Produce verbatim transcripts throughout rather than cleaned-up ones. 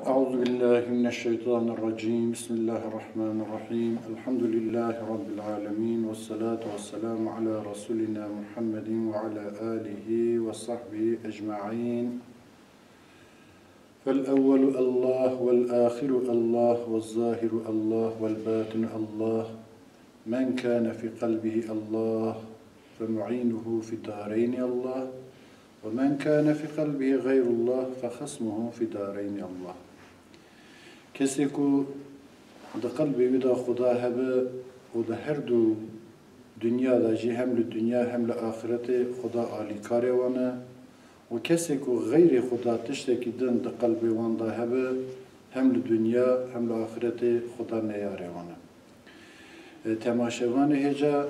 أعوذ بالله من الشيطان الرجيم. بسم الله الرحمن الرحيم. الحمد لله رب العالمين، والصلاة والسلام على رسولنا محمد وعلى آله وصحبه أجمعين. فالأول الله، والآخر الله، والظاهر الله، والباطن الله. من كان في قلبه الله فمعينه في الدارين الله، ومن كان في قلبه غير الله فخصمه في الدارين الله. Kesê ku di qelbê wî de Xuda hebe û di her du dinya de jî, hem li dinya hem li axirete, Xuda alîkarê wan e. Û kesê ku xeyrê Xuda tiştekî din di qelbê wan de hebe, hem li dinya hem li axirete Xuda neyarê wan e. E, temaşevanê hêja,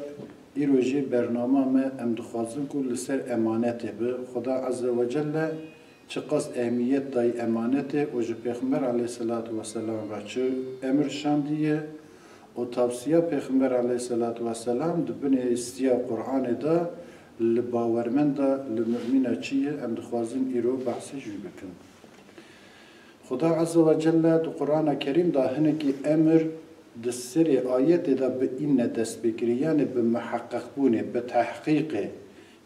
îro jî bernama me, em dixwazin ku li ser emanetê be. Xuda Azze ve Celle çiqas ehmiyet dayî emanetê û ji Pêxember aleyhisselatu vesselam re çi emir şandiye û tavsiya Pêxember aleyhisselatu vesselam di binê siya Qur'anê de li bawermenda, li mumîna çi ye, em dixwazin îro behsê ji wî bikin. Xuda Azze ve Celle di Qur'ana Kerîm de hinekî emir di serê ayetê de bi înne dest pê kirî, yanî bi miheqeqbûnê, bi tehqîqê,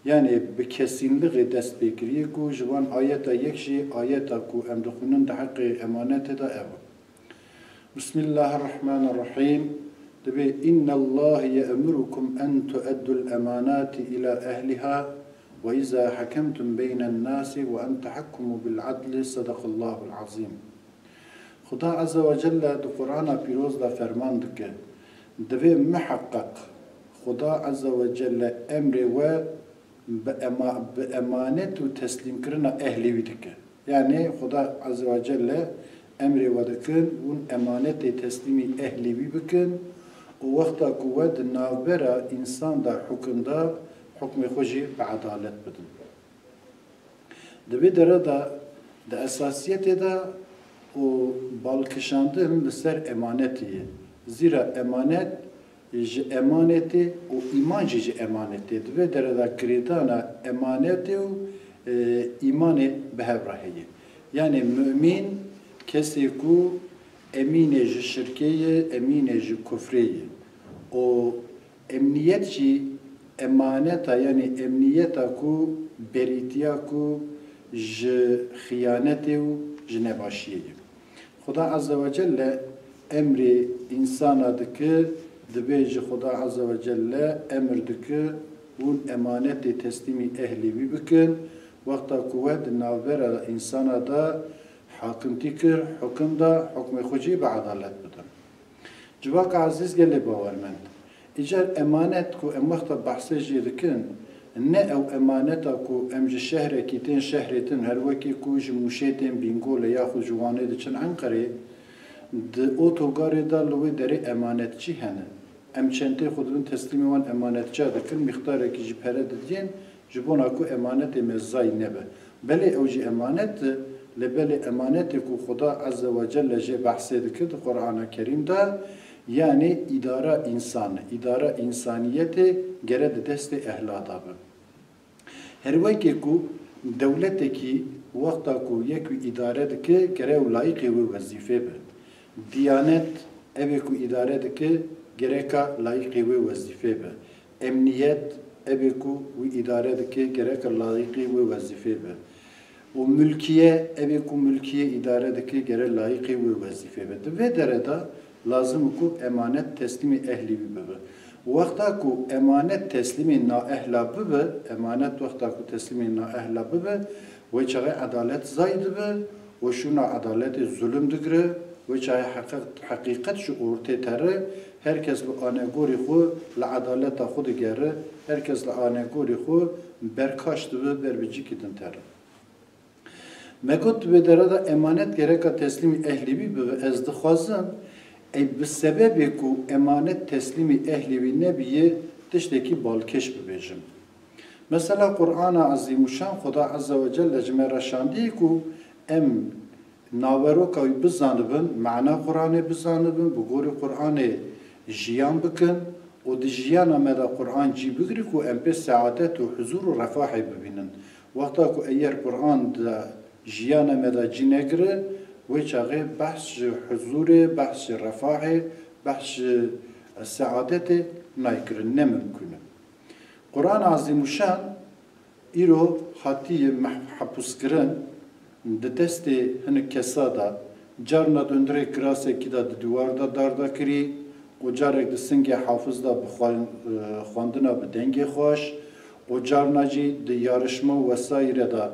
yanî bi kesînlixê dest pê kirî ku ji van ayeta yek jî ayeta ku em dixwînin di heqê emanetê de ev e. Bismillahirrahmanirrahîm. Dibê, "Innallahe ye'murukum en tu'eddul emanati ila ehliha ve iza hakemtum beynen nasi ve en tahkumu bil adli." Sadakallahul azîm. Xuda Azze ve Celle di Qur'ana Pîroz de ferman dike, Divê miheqeq Xuda Azze ve Celle emrê we bi ema-, bi emanet û teslîmkirina ehlê wî dike. Yanî Xuda Azze ve Celle emrê we dikin, hûn emanetê teslîmî ehlê wî bikin û wexta ku we di navbera însan de hukim da, hukmê xwe jî bi edalet bidin. Di vê dere de, di esasiyetê de û balkişandin li ser emanetê ye. Zîra emanet ji emanetê û îman jî ji emanetê. Di vê dere de girêdana emanetê û, e, îmanê bi hev re heye. Yanî mumîn kesê ku emînê ji şirkê ye, emînê ji kufrê ye. Û emniyet jî emaneta, yanî emniyeta ku berîtiya ku ji xiyanetê û ji nebaşiyê ye. Xuda Azze ve Celle emrê însana dike, dibê ji Xuda Azze ve Celle emir dike, hûn emanetê teslîmî ehlê wî bikin, wexta ku we di navbera însana de hakimtî kir, hukim da, hukmê xwe jî bi edalet bidin. Civaka ezîz gelê bawermend. Îcar emanet ku em wexta behsê jê dikin, ne ew emaneta ku em ji şehrekî tên şehrê din, her wekî ku ji Mûşê tên Bîngolê yaxud ji Wanê diçin Enqerê, di otogarê de li wê derê emanetçî hene. Em çentê xwe dibin teslîmê wan emanetçiya dikin, mîqdarekî jî pere didiyên, ji bona ku emanetê me zay nebe. Belê ew jî emanet e, lê belê emanetê ku Xuda Azze ve Celle jê behsê dike di Qur'ana Kerîm de, yanî îdara însan e, îdara însaniyetê gere di destê ehla de be. Her wekê ku dewletekî wexta ku yek wî îdare dike, gere ew layîqê wê wezîfê be. Diyanet, evê ku îdare dike, gereka layîqê wê wezîfê be. Emniyet, evê ku wî îdare dike, gereka layîqê wê wezîfê be. Û mulkiye, evê ku mulkiye îdare dike, gere layîqê wê wezîfê be. Di vê dere de lazim e ku emanet teslîmê ehlî wî bibe. Wexta ku emanet teslîmê naehla bibe, emanet wexta ku teslîmê naehla bibe, wê çaxê edalet zay dibe, û şûna edaletê zulm digire, wê çaxê heqe-, heqîqet ji ortê tere, her kes li anegorî xwe, li edaleta xwe digere, her kes li anegorî xwe berkaş dibe, ber bi cîkî din tere. Me got, di vê dere de emanet gereka teslîmî ehlî wî bibe. Ez dixwazim, ey bi sebebê ku emanet teslîmî ehlî wî nebiye, tiştekî balkêş bibêjim. Mesela Qur'ana Ezîmuşan, Xuda Azze ve Celle ji me re şandiye ku em naveroka wî bizanibin, mana Qur'anê bizanibin, bi gorî Qur'anê jiyan bikin û di jiyana me de Qur'an cî bigirî ku em pê seadet û huzûr û refahê bibînin. Wexta ku eger Qur'an di jiyana me de cî negire, Wê çaxê behs ji huzûrê, behs ji refahê, behs ji seadetê nayê kirin, ne mimkûn e. Quran Azîmuşan îro hatiye meh-, hepûskirin, di destê hinek kesa de, carna di hundirê kirasekî de di dîwar de dar de kirî û carek di singê hafiz de bi xwe-, e, xwendina bi dengê xweş û carna jî di yarişma û wesayîre de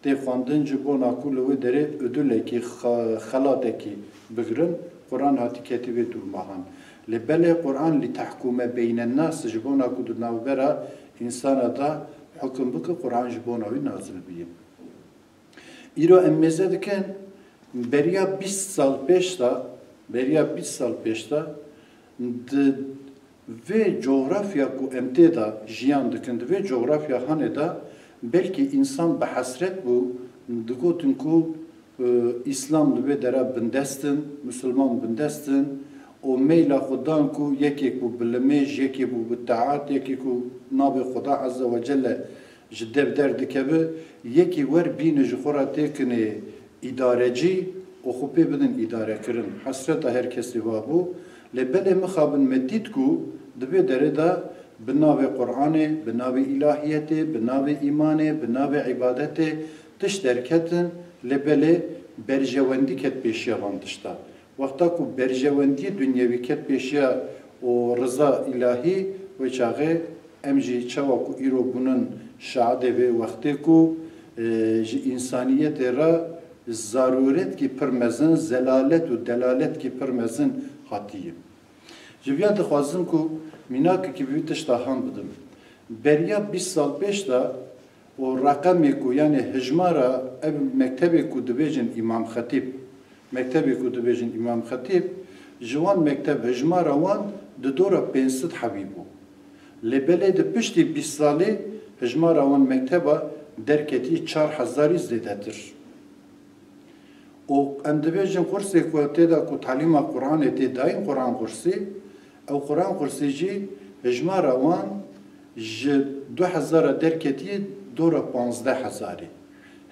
tê xwendin ji bona ku li wê derê udulekî, xe-, xelatekî bigirin, Quran hatî ketî vê dûrmahan. Lê belê Quran li tehkûme beyne nas ji bona ku di navbera însana de hukum bike, Quran ji bona wî nazil bûye. Îro em mêze dikin, beriya bîst sal pêş de, beriya bîst sal pêş de, di vê coxrafya ku em tê de jiyan dikin, di vê coxrafya hanê de belkî însan bi hesret bû, digotin ku, e, Îslam li vê dera bindest in, Misilman bindest in û meyla xwe dan ku yekê ku bi limêj, yekê ku bi taat, yekê ku navê Xuda Azze ve Celle ji dev derdikeve, yekî wer bîne ji xwe re têkinê îdarecî û xwe pê bidin îdarekirin. Hesreta her kesê va bû. Lê belê mixabin me dît ku di vê derê de bi navê Qur'anê, bi navê îlahiyetê, bi navê îmanê, bi navê îbadetê tişt derketin, lê belê berjewendî ket pêşiya van tişta. Wexta ku berjewendiyê dunyewî ket pêşiya û riza îlahî, wê çaxê em jî çawa ku îro bûnin şahidê vê wextê ku, e, ji însaniyetê re zarûretkî pir mezin, zelalet û delaletkî pir mezin hatiye. Ji viya dixwazim ku mînakekî bi vî tişta han bidim. Beriya bîst sal pêş de û reqemê ku, yanê hijmara ev mektebê ku dibêjin Îmam Xetîb, mektebê ku dibêjin Îmam Xetîb, ji wan mekteb hijmara wan di dora pênc sed hebî bû. Lê belê di piştî bîst salê hijmara wan mekteba derketî çar hezarî zêdetir. Û em dibêjin qursê ku tê de ku talîma Quranê tê dayîn, Quran qursî, ew Quran qursî jî hijmara wan ji du hezara derketiye dora panzdeh hezarî.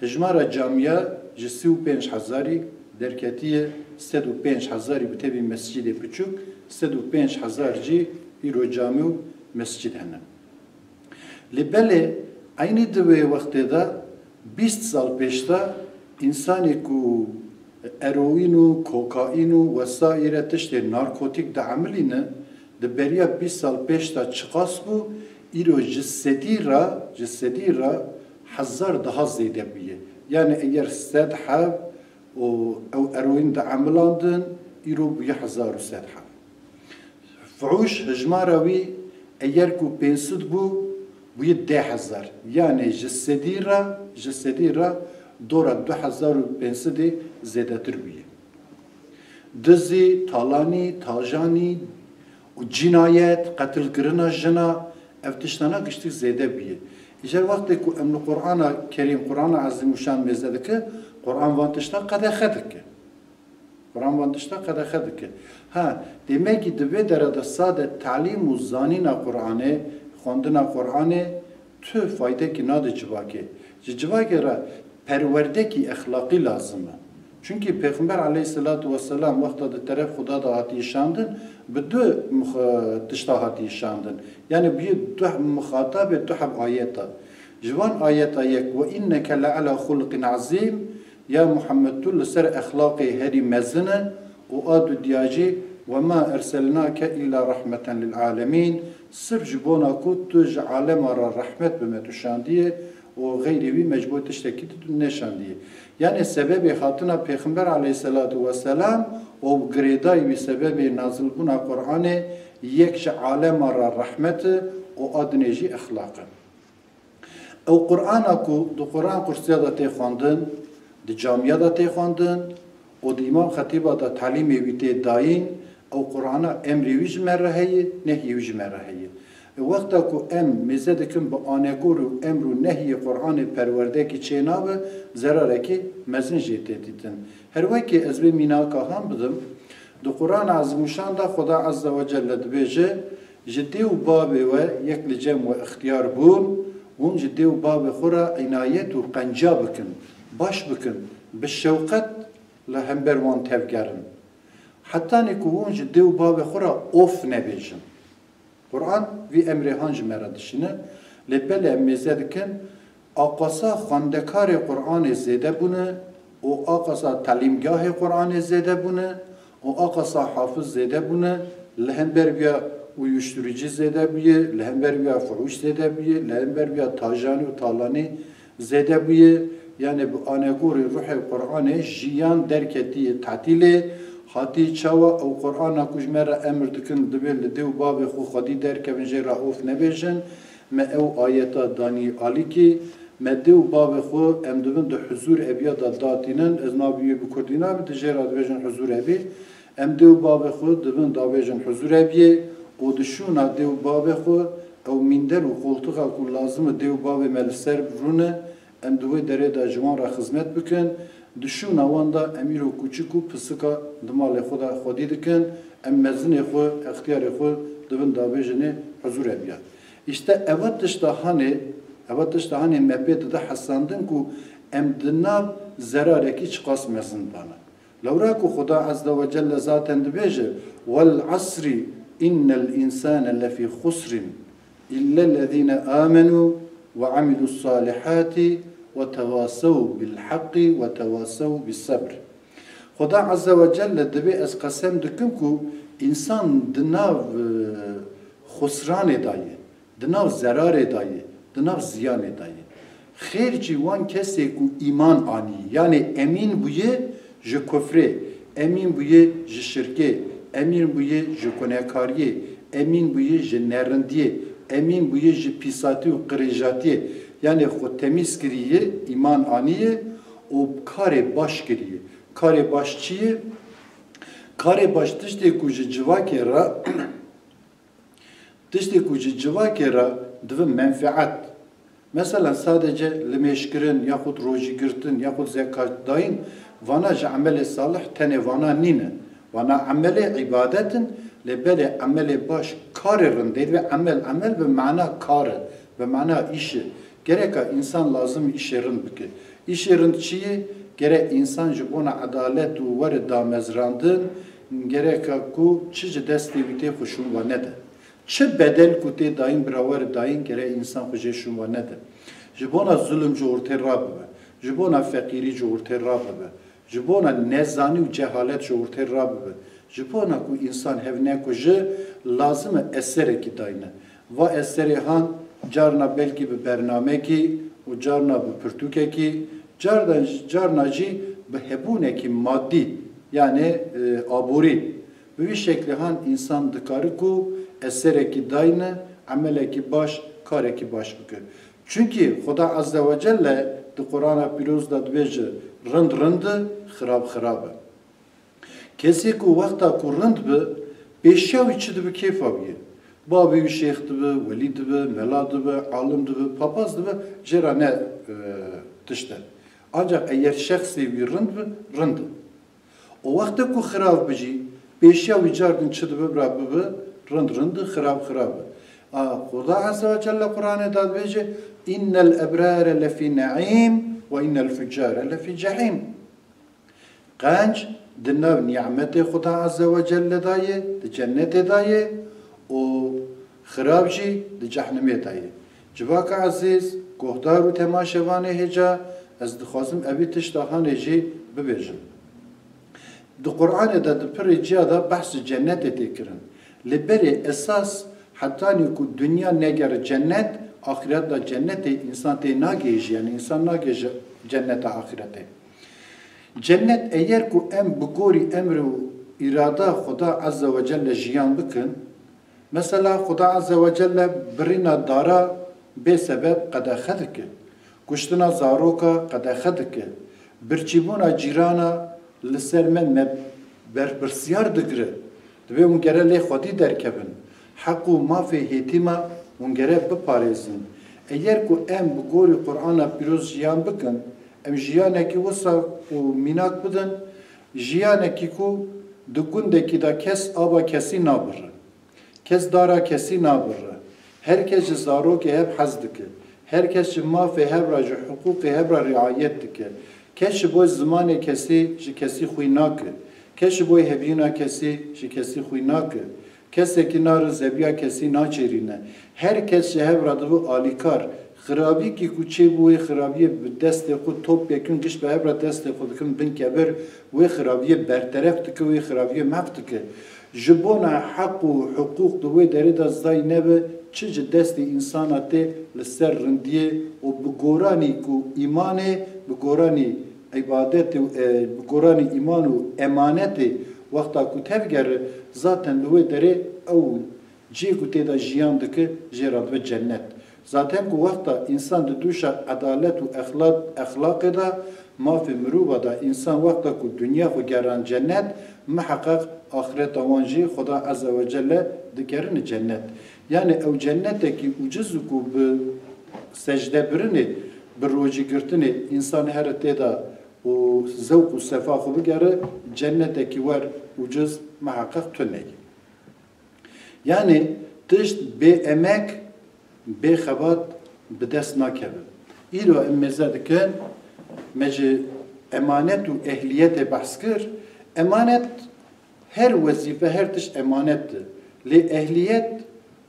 Hijmara camiya ji sî û pênc hezarî derketiye sed û pênc hezarî, bi tevî mescîdê piçûk, sed û pênc hezar jî îro camî û mescîd hene. Lê belê eynî di wê wextê de, bîst sal pêş de, însanê ku eroîn û kokaîn û wesaîre tiştê narkotîk diemilîne, di beriya bîst sal pêş de çiqas bû, îro ji sedî re, ji sedî re hezar daha zêde bûye. Yanî eger sed heb û ew eroîn diemilandin, îro bûye hezar û sed heb. Fuhûş hijmara wî eger ku pênc sed bû, bûye deh hezar. Yanê ji sedî re, ji sedî re dora du hezar û pênc sedê zêdetir bûye. Dizî, talanî, tajanî û cînayet, qetilkirina jina, ev tiştana giştî zêde bûye. Îcar wextê ku em li Qur'ana Kerîm, Qur'ana Ezîmuşan mêze dike, Qur'an van tişta qedexe dike. Quran van tişta qedexe dike. Ha, demekî di vê dere de sade talîm û zanîna Quranê, xwendina Quranê tu faydekî nade civakê. Ji civakê re perwerdekî exlaqî lazim e. Çunkî Pêxember aleyhisselatu vesselam wexta di teref Xuda de hatiye şandin, bi du mix-, tişta hatiye şandin. Yanî bûye du mixatabê du heb ayeta. Ji van ayeta yek, "Ve inneke le ala xuluqin azîm", Ya Muhammed, tu li ser exlaqê herî mezin e û a dudiya jî, "Ve ma erselnake illa rahmeten lil alemîn", sirf ji bona ku tu ji alema re rehmet bi me tu şandiye û xeyrê wî me ji bo tiştekî tu neşandiye. Yanê sebebê hatina Pêxember aleyhisselatu vesselam û girêdayî wî sebebê nazilbûna Qur'anê yek ji alema re rehmet e û a dinê jî exlaq e. Ew Qur'ana ku di Quran qursiya de tê xwendin, di camiya de tê xwendin û di Îmam Xetîba de talîmê wî tê dayîn, ew Qur'ana emrê wî ji me re heye, nehyê wî ji me re heye. E, wexta ku em mêze dikin bi anegor û emr û nehyê Qur'anê perwerdekî çênabe, zerarekî mezin jê tê dîtin. Her wekî ez vê mînaka han bidim, di Qur'ana Ezîmuşan de Xuda Azze ve Celle dibêje, Ji dê û bavê we yek li cem we ixtiyar bûn, hûn ji dê û bavê xwe re înayet û qenca bikin, baş bikin, bi şewqet li hember wan tevgerin. Hetanî ku hûn ji dê û bavê xwe re of nebêjin. Quran vî emrê han ji me re dişîne. Lê belê em mêze dikin, aqasa xwendekarê Quranê zêde bûne û aqasa telîmgahê Quranê zêde bûne û aqasa hafiz zêde bûne, li hember viya uyuşturucu zêde bûye, li hember viya fuhuş zêde bûye, li hember viya tajanî û talanî zêde bûye. Yanê bi anegorê ruhê Quranê jiyan derketiye tetîlê, hatî çawa ew Qurana ku ji me re emir dikin, divê li dê û bavê xwe xwedî derkevin, jê re of nebêjin. Me ew ayeta danî alîkî, me dê û bavê xwe em dibin di huzûr ebiya de datînin, ez nabî wê bi kurdî nabî, di jê re dibêjin huzûr ebî. Em dê û bavê xwe dibin davêjin huzûr ebiyê û di şûna dê û bavê xwe ew mînder û qoltixa ku lazim e dê û bavê me li ser rûne, em di wê derê de ji wan re xizmet bikin. Di şûna wan de em îro kûçik û pisika di malê xwe de xwedî dikin, em mezinê xwe, extiyarê xwe dibin davêjinê huzûr ebiya. Îşte eva tişta hanê, eva tişta hanê me pê dide hesandin ku em di nav zerarekî çiqas mezin de ne. Lewra ku Xuda Azze ve Celle zaten dibêje, "Wal asri innel insane lefî xusrin, illellezîne amenu ve amilus salihati ve tevasew bil haqqi ve tevasew bis sebr." Xuda Azze ve Celle dibê, ez qesem dikim ku însan di nav, e, xusranê de ye. Di nav zerarê de ye, di nav ziyanê de ye. Xêr jî wan kesê ku îman anî, yanê emîn bûye ji kufrê, emîn bûye ji şirkê, emîn bûye ji kunekariyê, emîn bûye ji nerindiyê, emîn bûye ji pîsatî û qirêjatiyê. Yanê xwe temîz kiriye, îman aniye û karê baş kiriye. Karê baş çi ye? Karê baş tiştê ku ji civakê re Tiştê ku ji civakê re dibe menfeet, mesela sadece limêjkirin yaxud rojîgirtin yaxud zekatdayîn, vana ji emelê salih tenê vana nîne. Vana emelê îbadet in, lê belê emelê baş karê rind e. Divê emel, emel bi mana kar e, bi mana îş e. Gereka însan lazim îşê rind bike. Îşê rind çi ye? Gere însan ji bona edalet û were damezrandin, gereka ku çi ji destê wî tê xwe şûn ve nede. Çi bedel ku tê dayîn, bira were dayîn, gere însan xwe jê şûn ve nede. Ji bona zulm ji ortê rabibe, ji bona feqîrî ji ortê rabibe, ji bona nezanî û cehalet ji ortê rabibe, ji bona ku însan hev nekuje, lazim e eserekî dayne. Va eserê han carna belkî bi bernamekî û carna bi pirtûkekî, carna, carna jî bi hebûnekî madî, yanê, e, aborî. Bi vî şeklê han însan dikare ku eserekî dayne, emelekî baş, karekî baş bike. Çunkî Xuda Azze ve Celle di Qur'ana Pîroz de dibêje, rind rind e, xirab xirab e. Kesê ku wexta ku rind bi, pêşiya wî çi dibi, kêfa wî ye. Bavê wî şêx dibi, welî dibi, mela dibi, alim dibi, papaz dibi, jê re ne, e, tişt e. Ancak eger şexsê wî rind bi, rind e. Û wextê ku xirab bi jî, pêşiya wî cardin çi dibi, bira bibi, rind rind e, xirab xirab e. A, Xuda Azze ve Celle Qur'anê de dibêje, "İnnel ebrare lefî ne'îm ve innel fuccare lefî cehîm." Qenc di nav nîmetê Xuda Azze ve Celle de ye, di cennetê de ye û xirab jî di cehnimê de ye. Civaka ezîz, guhdar û temaşevanê hêja, ez dixwazim evî tişta hanê jî bibêjim. Di Qur'anê de di pirê ciya de behsê cennetê tê kirin. Lê berê esas hetanî ku dinya negere cennet, axiret de cennetê însan tê nagihêje, yanî însan nagihêje cenneta axiretê. Cennet eger ku em bi gorî emr û îrada Xuda Azze ve Celle jiyan bikin, mesela Xuda Azze ve Celle birîna dara bê sebeb qedexe dike, kuştina zaroka qedexe dike, birçîbûna cîrana li ser me, me berpirsiyar digire. Dibê hûn gere lê xwedî derkevin. Heq û mafê hêtîma hûn gere biparêzin. Eger ku em bi gorî Qur'ana Pîroz jiyan bikin, em jiyanekî wisa û mînak bidin, jiyanekî ku di gundekî de kes ava kesî nabire. Kes dara kesî nabire. Her kes ji zarokê hev hez dike. Her kes ji mafê hev re, ji hiqûqê hev re riayet dike. Kes ji bo zimanê kesî ji kesî xwî nake. Kes ji bo hebîna kesî ji kesî xwî nake. Kesekî nar û zebiya kesî naçêrîne. Her kes ji hev re dibe alîkar. Xirabîkî ku çêbû wê xirabiyê bi destê xwe top yekin giş bi hev re destê xwe dikin bin kebir, wê xirabiyê berteref dike, wê xirabiyê mehf dike. Ji bona heq û hiqûq di wê derê de zay nebe, çi ji destê însana tê li ser rindiyê û bi goranî ku îmanê, bi goranî îbadetê û, e, bi goranî îman û emanetê wexta ku tevgere, zaten li wê derê ew cihê ku tê de jiyan dike, jê re dibe cennet. Zaten ku wexta însan di dûşa edalet û exla-, exlaqê de, mafê mirova de, însan wexta ku dinya xwe geran cennet, miheqeq axireta wan jî Xuda Azze ve Celle dikerine cennet. Yani ew cennetekî uciz ku bi secdebirinê, bi rojî girtinê însan here tê de û zewq û sefa xwe bigere, cennetekî wer uciz miheqeq tune ye. Yani tişt bê emek, bê xebat bi dest nakeve. Îro em mêze dikin, me ji emanet û ehliyetê behs kir. Emanet, her wezîfe, her tişt emanet e. Lê ehliyet,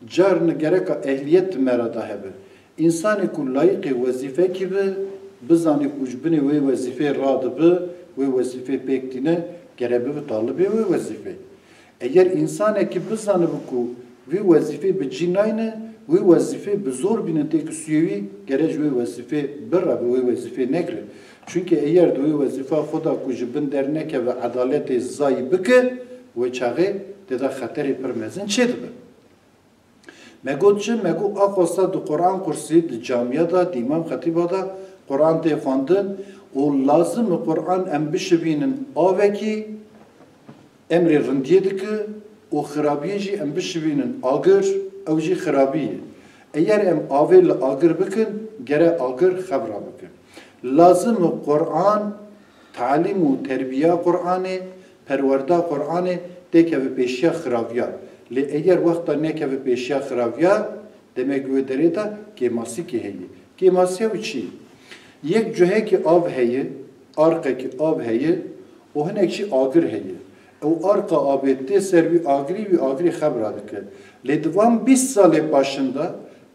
carine gereka ehliyet di me re de hebe. Însanê ku layîqê wezîfekî be, bizane ku ji binê wê wezîfeyê radibe, wê wezîfeyê pêk tîne, gere bibe talibê wê wezîfeyê. Eger însanekî bizanibe ku vê wezîfê bi cî nayne, wê wezîfê bi zor bînin têkisûyê wî, gere ji wê wezîfê bireve, wê wezîfê negire. Çunkî eger di wê wezîfa xwe de ku ji bin dernekeve, edaletê zayî bike, wê çaxê tê de xeterê pir mezin çêdibe. Me got çi? Me got, aqosa di Quran qursî, di camiya de, di îmam xetîba de Quran tê xwendin û lazim e Quran em bişibînin avekî emrê rindiyê dike û xirabiyê jî em bişibînin agir, ew jî xirabî ye. Eger em avê li agir bikin, gere agir xevra bikin. Lazim e Quran, talîm û terbiya Quranê, perwerda Quranê têkeve pêşiya xiraviya. Lê eger wexta nekeve pêşiya xiraviya, demek wê derê de kêmasîkê heye. Kêmasiya wî çi ye? Yek cuhekî av heye, arqekî av heye û hinek jî agir heye. Ew arqa avê tê ser wî agirî, wî agirî xebra dike. Lê di van bîst salê paşin de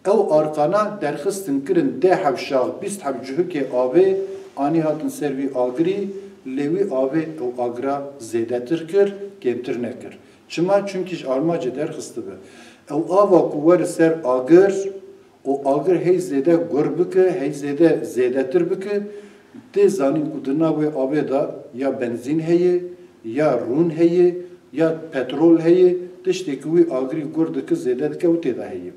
ew arqana derxistin kirin deh heb şax, bîst heb cuhikê avê anî hatin ser wî agirî, lê wî avê ew agira zêdetir kir, kêmtir nekir. Çima? Çunkî ji armancê derxistibe. Ew ava ku were ser agir û agir hey zêde gur bike, hey zêde zêdetir bike, tê zanîn ku di nav wê avê de ya benzîn heye, ya rûn heye, ya petrol heye, tiştê ku wî agirî gur dike, zêde dike, ew tê de heye.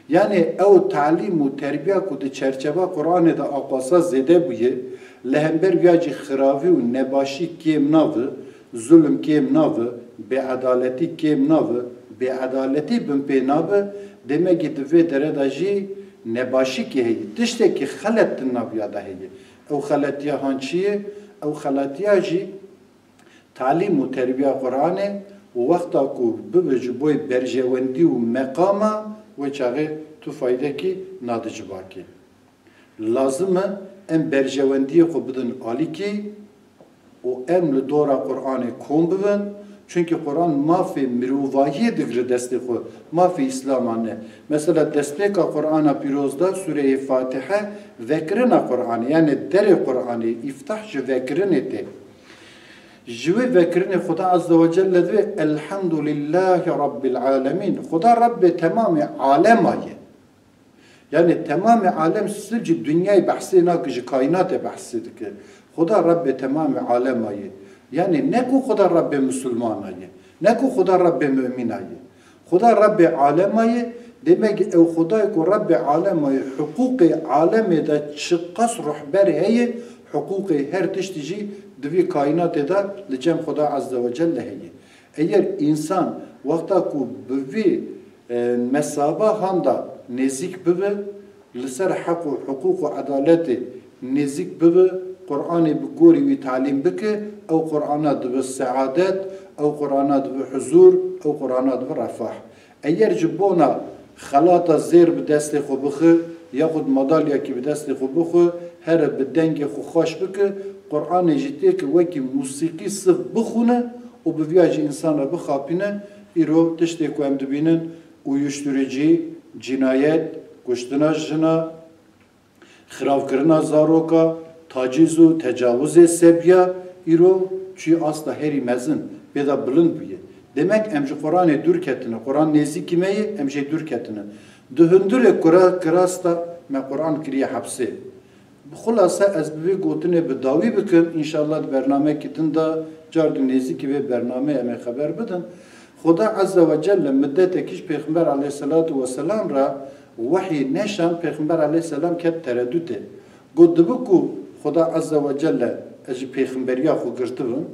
Yani ew talîm û terbiya ku di çerçeva Quranê de aqasa zêde bûye, li hember wiya jî xiravî û nebaşî kêm nabe, zulm kêm nabe, bêedaletî kêm nabe, bêedaletî binpê nabe, demekî di vê dere de jî nebaşîkî heye. Tiştekî xelet di nav ya de heye. Ew xeletiya han çi ye? Ew xeletiya jî talîm û terbiya Quranê û wexta ku bibe ji boy berjewendî û meqama, wê çaxê tu faydekî nade civakê. Lazim e em berjewendiyê xwe bidin alîkî û em li dora Quranê kom bibin, çunkî Quran mafê mirovahiyê digire destê xwe, mafê Îslama ne. Mesela destpêka Qurana Pîroz de, Sûreyê Fatihe, vekirina Quranê, yani derê Quranê, îftah ji vekirinê tê. Ji wê vekirinê Xuda Azze ve Celle divê, Elhamdulillahî Rabbil Alemîn. Xuda Rebbê temamê alema ye. Yani temamê alem, sirf ji dinyayê behsê nake, ji kaînatê behsê dike. Xuda Rebbê temamê alema ye. Yani ne ku Xuda Rebbê misilmana ye, ne ku Xuda Rebbê mumîna ye. Xuda Rebbê alema ye, demek ew Xudayê ku Rebbê alema ye, hiqûqê alemê de çiqas ruhber heye, hiqûqê her tiştî jî di vî kaînatê de li cem Xuda Azze ve Celle heye. Eger însan wexta ku bi vî, e, mesaba han de nêzîk bibe, li ser heq û hiqûq û edaletê nêzîk bibe, Quranê bi gorî wî talîm bike, ew Qurana dibe seadet, ew Qurana dibe huzur, ew Qurana dibe refah. Eger ji bona xelata zêr bi destê xwe bixe, yaxud madalyakî bi destê xwe bixe, here bi dengê xwe xweş bike, Qur'anê jî tê ku wekî musîqî sif bixwine û bi viya jî însan re bixapîne, îro tiştê ku em dibînin, uyuşturucu, cinayet, kuştina jina, xiravkirina zaroka, taciz û tecawizê sebiya, îro çûyî asta herî mezin, pê de bilind bûye. Demek em ji Qur'anê dûr ketine, Qur'an nêzîkî me ye, em jê dûr ketine. Di hundirê kura kirasta me Qur'an kiriye hepsê. Bi xulasa ez bi vê gotinê bi dawî bikim, înşallah di bernameyekî din de car du nêzîkî vê bernameyê em ê xeber bidin. Xuda Azze ve Celle middetekî ji Pêxember aleyhisselatu vesselam re wehî neşand, Pêxember aleyhisselam ket teredûtê. Got, dibi ku Xuda Azze ve Celle ez ji pêxemberiya xwe girtibim,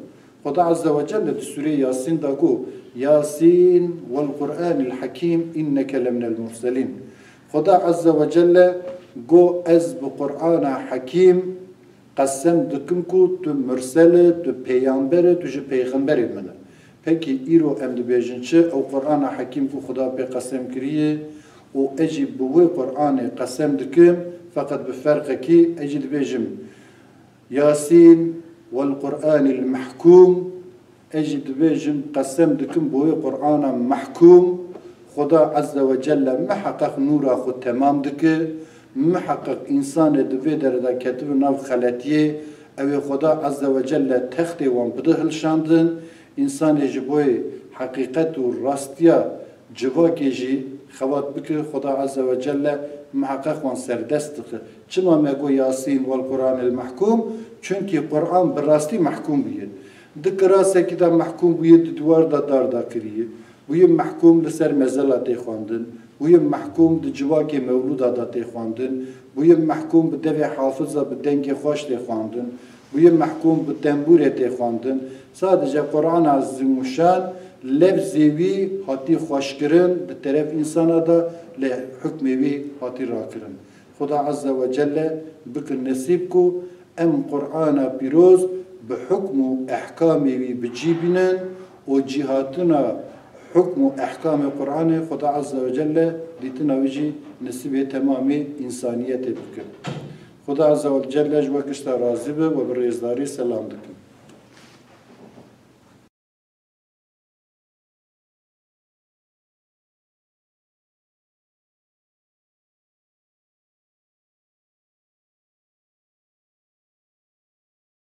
Xuda Azze ve Celle di Sûreyê Yasîn de got, Yasîn wel Qur'anil Hakîm inneke leminel murselîn. Xuda Azze ve Celle got, ez bi Qur'ana Hakîm qesem dikim ku tu mursel î, tu pêyamber î, tu ji pêxemberê min î. Pekî îro em dibêjin çi? Ew Qur'ana Hakîm ku Xuda pê qesem kiriye û ez jî bi wê Qur'anê qesem dikim, feqet bi ferqekî ez jî dibêjim, Yasîn wel Qur'anil mehkûm, ez jî dibêjim, qesem dikim bi wê Qur'ana mehkûm, Xuda Azze ve Celle miheqeq nûra xwe temam dike, miheqeq însanê di vê derê de ketibe nav xeletiyê, ew ê Xuda Azze ve Celle textê wan bide hilşandin, însanê ji bo yê heqîqet û rastiya civakê jî xebat bike, Xuda Azze ve Celle miheqeq wan serdest dike. Çima me got Yasîn wel Qur'anil mehkûm? Çunkî Qur'an bi rastî mehkûm bûye. Di kirasekî de mehkûm bûye, di dîwar de dar dakiriye. Bûye mehkûm li ser mezela tê xwendin. Bûye mehkûm di civakê mewlûda de tê xwendin. Bûye mehkûm bi devê hafiza bi dengê xweş tê xwendin. Bûye mehkûm bi tembûrê tê xwendin. Sadece Qur'ana zimûşan lefzê wî hatî xweşkirin di teref însana de, lê hukmê wî hatî rakirin. Xuda Azze ve Celle bikin nesîb ku em Qur'ana pîroz bi hukm û ehkamê wî bi cî bînin û cîhatina hukm û ehkamê Qur'anê Xuda Azze ve Celle dîtina wî jî nesîbê temamê însaniyetê bikin. Xuda Azze ve Celle ji we gişta razî be, we bi rêzdarî selam dikim.